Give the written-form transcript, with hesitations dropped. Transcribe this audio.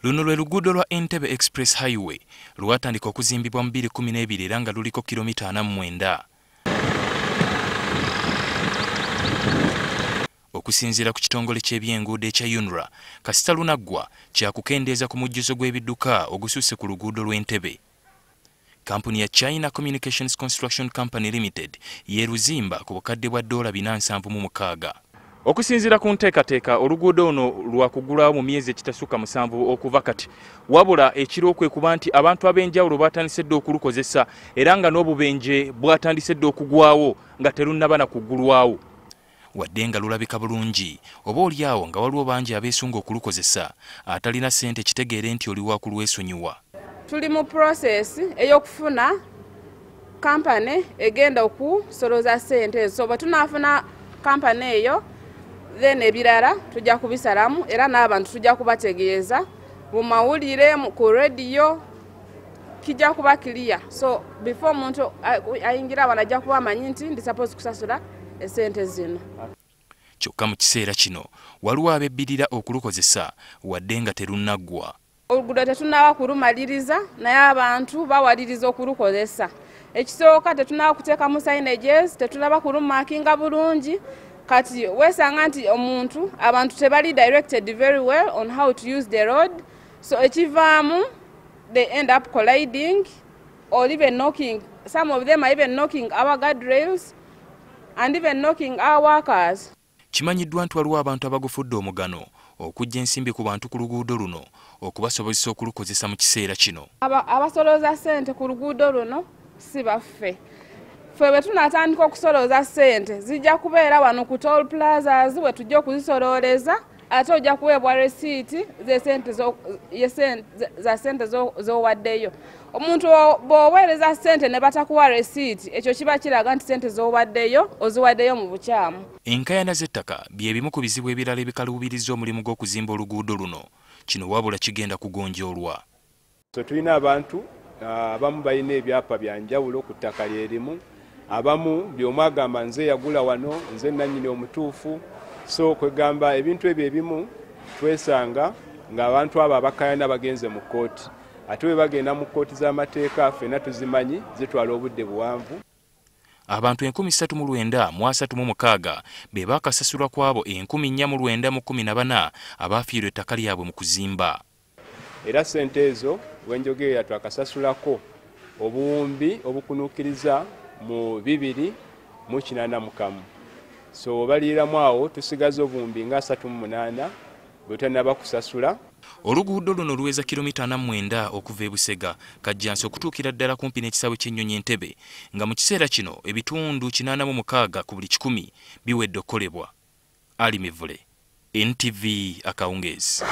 Luno lwe luguudo lwa Entebbe Express Highway lwatandika okuzimbibwa mu 2012 era nga luliko kilomita 49. Okusinziira ku kitongole ky'ebyenguudo ekya UNRA, kasita lunaggwa kyakukendeeza ku mujjuzo gw'ebidduka ogususse ku luguudo lw'Entebbe. Kampuni ya China Communications Construction Company Limited yeruzimba ku bukadde bwa $476. Okusinziira ku nteekateeka, oluguudo ono lwakugulawo mu myezi ekitasukka 7 okuva kati. Wabula ekiro kwe kuba nti abantu ab'enjawulo batandise dda okulukozesa era nga n'obubenje bwatandise dda okugwawo nga terunnaba na kuggulwawo. Wadde nga lulabika bulungi, oba oli awo nga waliwo bangi abeesunga okulukozesa, atalina ssente kitegeere nti oli wa kulwesonyiwa. Tuli mu process ey'okufuna kampani egenda okusolooza ssente ezo. So bwe tunaafuna kampani eyo, then ebirala tujja kubisalamu era n'abantu tujja kubategeeza mu mawulire, ku rediyo, kijja kuba clear. So before omuntu ayingira wano ajja kuba amanyi nti ndi supposed kusasula esente zino. Kyokka mu kiseera kino waliwo abebbirira okulukozesa wadde nga terunnaggwa. Oluguudo tetunnaba kulumaliriza, naye abantu bawaliriza okulukozesa. Ekisooka tetunnaba kuteekamu signages, tetunnaba kulumakinga bulungi. Kati weesanga nti omuntu abantu tebali directed very well on how to use the road, so ekivaamu they end up colliding or even knocking, some of them are even knocking our guardrails and even knocking our workers. Kimanyiddwa nti waliwo abantu abagufudde omugano okuggya ensimbi ku bantu ku luguudo luno okubasobozesa okulukozesa mu kiseera kino. Abasolooza ssente ku luguudo luno si baffe. Ffe bwe tunaatandika okusolooza ssente zijja kubeera wano ku toll plazas we tujja okuzisolooleza, ate ojja kuweebwa resiiti za ssente z'owaddeyo. Omuntu bw'oweereza ssente ne batakuwa resiiti, ekyo kiba kiraga nti ssente z'owaddeyo oziwaddeyo mu bukyamu. Enkaayana z'ettaka bye bimu ku bizibu ebirala ebikaluubiriza omulimu gw'okuzimba oluguudo luno. Kino wabula kigenda kugonjoolwa. So tulina abantu abamu balina ebyapa bya njawulo ku ttaka lye limu, abamu buli omu agamba nze yagula wano, nze nannyini omutuufu. So kwegamba ebintu ebyo ebimu twesanga ng'abantu abo abakaayana bagenze mu kkooti, ate bwe bagenda mu kkooti z'amateeka ffenna tuzimanyi zitwala obudde buwanvu. Abantu 3936 be baakasasulwa ku abo 4914 abaafiirwa ettaka lyabwe mu kuzimba. Era ssente ezo wenjogerera twakasasulako obuwumbi obukunuukiriza mu 281. So obaliramu awo tusigaza obuwumbi nga 38 bwe tutannaba kusasula. Oluguudo luno luweza kilomita 49 okuva e Busega Kajjansi okutuukira ddala kumpi n'ekisaawe ky'ennyonyi Entebbe, nga mu kiseera kino ebitundu 86 ku buli 100 biwedde okukolebwa. Ali Mivule, NTV akawungeezi.